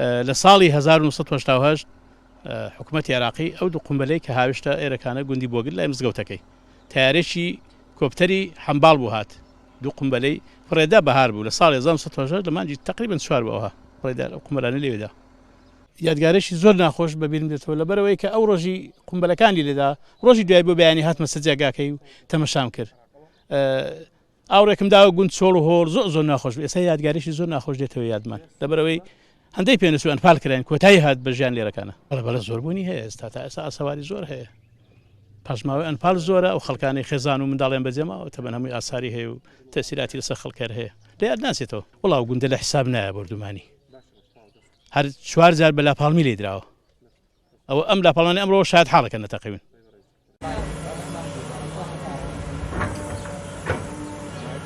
لە ساڵی 1988 حکومەتی عێراقی ئەو دوو قومبەلەی کە هاویشتە ئێرەکانە گوندی بۆگر لای مزگەوتەکەی تەیارێکی کۆپتەری حەمباڵ بوو هات دوو قومبەلەی فڕێدا بەهار بوو لە ساڵی 1988 لە مانگی تقریبا چوار بوو ئەوها فڕێدا ئەو قومبەلانەی لەوێدا یادگارێکی زۆر ناخۆش بە بیرم دێتەوە لەبەرئەوەی کە ئەو ڕۆژی قومبەلەکانی لێدا ڕۆژی دوای بۆ بەیانی هاتمە سەر جێگاکەی و تەمەشام کرد ئاوڕێکم داوە گوند چۆڵ و هۆڵ زۆر زۆر ناخۆش بوو ئێستا یادگاریی زۆر ناخۆش دێتەوە یادمان لەبەرئەوەی هەندەی پێنەچوو ئەنفال کراین کۆتایی هات بە ژیان لێرەکانە بەڵێ بەڵێ زۆر بوونی هەیە ئێستا تا ئێستا ئاسەواری زۆر هەیە پاشماوەی ئەنفال زۆرە ئەو خەڵکانی خێزان و منداڵیان بەجێماوە تەبەن هەمووی ئاساری هەیە و تەسیراتی لەسەر خەڵکەر هەیە لە یاد ناچێتەوە وڵاو گوندە لە حساب نایە بۆردومانی هەر چوار جار بە لاپاڵمی لێ دراوە ئەوە ئەم لاپاڵانی ئەمڕۆ شاید حاڵەکە نەتەقیون.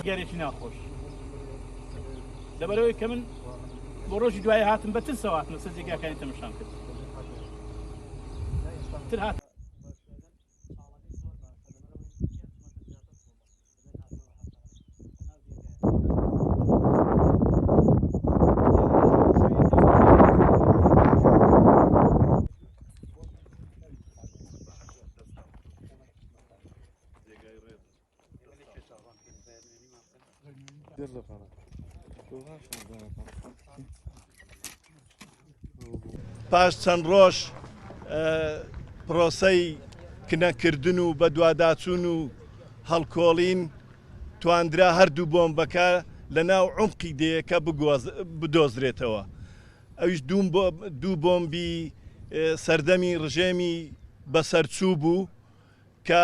گەرێکی ناخۆش لەبەرەوەی کە من بۆ ڕۆژی دوای هاتم بە ترسەوە هاتمە سەر جێگاکانی تەمەشام کرد تر هات پاش چەند ڕۆژ پرۆسەی کنەکردن و بەدواداچوون و هەڵکۆڵین تواندرا هەردوو بۆمبەکە لە ناو عومقی دێیەکە بدۆزرێتەوە ئەویش دوو بۆمبی سەردەمی ڕژێمی بەسەرچوو بوو کە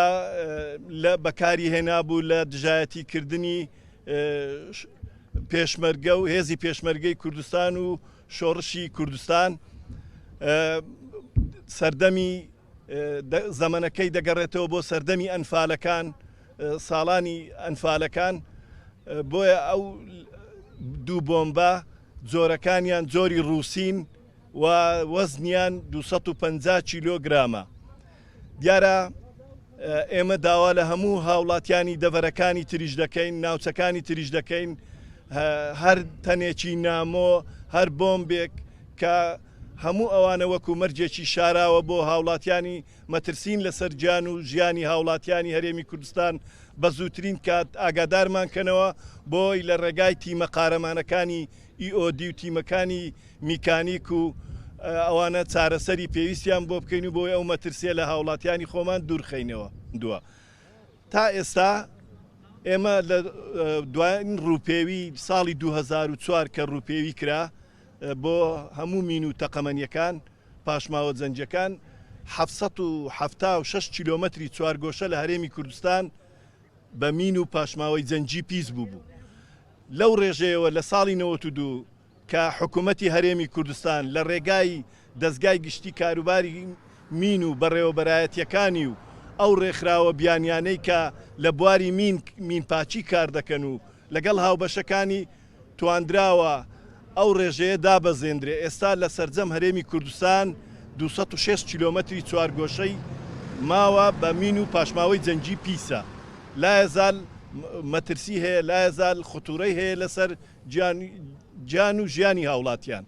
لە بەکاری هێنابوو لە دژایەتی کردنی پێشمەرگە و هێزی پێشمەرگەی کوردستان و شۆڕشی کوردستان سەردەمی زەمەنەکەی دەگەڕێتەوە بۆ سەردەمی ئەنفالەکان ساڵانی ئەنفالەکان بۆیە ئەو دوو بۆمبە جۆرەکانیان جۆری ڕووسین و وەزنیان 250 کیلۆگرامە. دیارە ئێمە داوا لە هەموو هاوڵاتیانی دەڤەرەکانی تریش دەکەین، ناوچەکانی تریش دەکەین، هەر تەنێکی نامۆ، هەر بۆمبێک کە هەموو ئەوانە وەکو مەرجێکی شاراوە بۆ هاوڵاتیانی مەترسین لەسەر گیان و ژیانی هاوڵاتیانی هەرێمی کوردستان بە زووترین کات ئاگادارمان کەنەوە بۆی لە ڕێگای تیمە قارەمانەکانی EOD و تیمەکانی میکانیک و ئەوانە چارەسەری پێویستیان بۆ بکەین و بۆی ئەو مەترسیە لە هاوڵاتیانی خۆمان دوورخەینەوە. دووە تا ئێستا ئێمە لە دوایین ڕووپێوی ساڵی 2004 کە ڕووپێوی کرا بۆ هەموو مین و تەقەمەنیەکان پاشماوە جەنگیەکان 776 کیلۆمەتری چوارگۆشە لە هەرێمی کوردستان بە مین و پاشماوەی جەنگی پیس بووبوو. لەو ڕێژەیەوە لە ساڵی 92 کە حکومەتی هەرێمی کوردستان لە ڕێگای دەزگای گشتی کاروباری مین و بەڕێوەبەرایەتیەکانی و ئەو ڕێکخراوە بیانیانەی کە لە بواری مین مینپاکی کار دەکەن و لەگەڵ هاوبەشەکانی تواندراوە ئەو ڕێژەیە دابەزێندرێ ئێستا لە سەرجەم هەرێمی کوردستان 206 کیلۆمەتری چوارگۆشەی ماوە بە مین و پاشماوەی جەنگی پیسە لایەزال مەترسی هەیە لایەزال خطورەی هەیە لەسەر گیان و ژیانی هاوڵاتیان.